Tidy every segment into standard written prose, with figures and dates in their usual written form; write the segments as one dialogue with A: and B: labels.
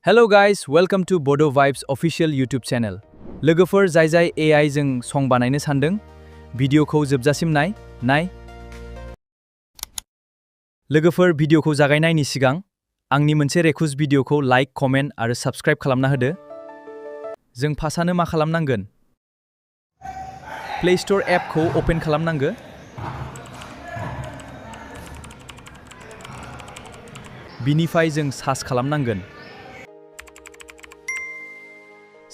A: Hello guys, welcome to Bodo Vibes official YouTube channel. लोगोफोर जाय AI जों song बानायनो सानदों, भिडिअखौ जोबजासिम नाय। लोगोफोर भिडिअखौ जागायनायनि सिगां आंनि मोनसे रिक्वेस्ट भिडिअखौ लाइक, कमेन्ट आरो साबस्क्राइब खालामना होदो। जों फासानो मा खालामनांगोन? प्ले स्टोर एपखौ ओपन खालामनांगो। बिनिफ्राय जों सार्च खालामनांगोन।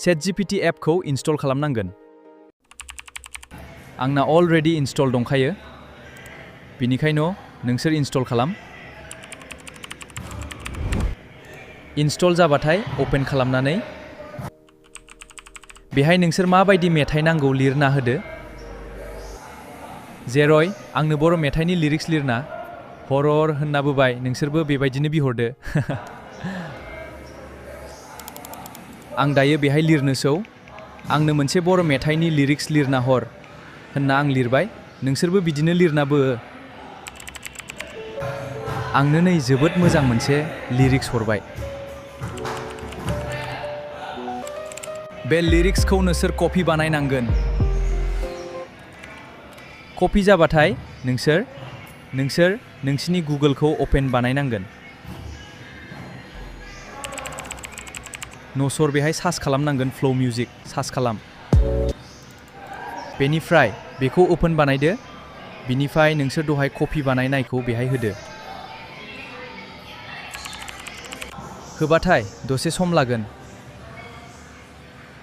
A: ChatGPT एपखौ इनस्टल खालामनांगोन। आंना अलरेडि इनस्टल दंखायो, बिनिखायनो नोंसोर इनस्टल खालाम। इनस्टल जाबाथाय ओपन खालामनानै बेहाय नोंसोर माबायदि मेथाइ नांगौ लिरना होदो। जेरै आंनो बर' मेथाइनि लिरिक्स लिरना हरर होनना बुबाय, नोंसोरबो बेबायदिनो बिहरदो। आं दायो बेहाय लिरनोसौ, आंनो मोनसे बर' मेथाइनि लिरिक्स लिरना हर होनना आं लिरबाय, नोंसोरबो बिदिनो लिरनाबो। आंनो नै जोबोद मोजां मोनसे लिरिक्स हरबाय। बे लिरिक्सखौ नोंसोर कपि बानायनांगोन। कपि जाबाथाय नोंसोर नोंसिनि गुगोलखौ ओपन बानायनांगोन। न'सर बेहाय सार्च खालामनांगोन, फ्लो मिउजिक सार्च खालाम। बेनिफ्राय बेखौ ओपन बानायदो। बिनिफ्राय नोंसोर दहाय कपि बानायनायखौ बेहाय होदो। होबाथाय दसे सम लागोन,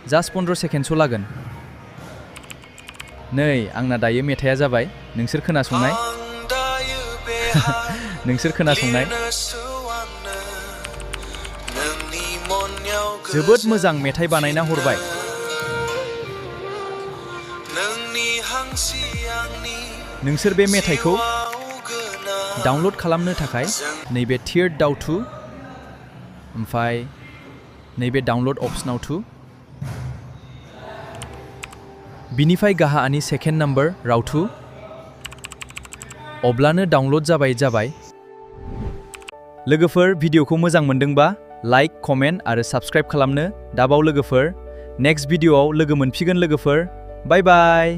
A: जास्ट 15 सेकेन्डसो लागोन। नै आंना दायो मेथाइया जाबाय, नोंसोर खोनासंनाय। नोंसोर खोनासंनाय। जोबोद मोजां मेथाइ बानायना हरबाय। नोंसोर बे मेथाइखौ डाउनल'ड खालामनो थाखाय नैबे थियार्ड दाउ थु, ओमफ्राय नैबे डाउनल'ड अप्सनाव थु। बिनिफ्राय गाहायनि सेकेन्ड नाम्बार रावथु। अब्लानो डाउनल'ड जाबाय। लोगोफोर भिडिअखौ मोजां मोनदोंबा लाइक, कमेन्ट आरो साबस्क्राइब खालामनो दाबाव लोगोफोर। नेक्स्ट भिडिअआव लोगो मोनफिगोन लोगोफोर। बाय बाय।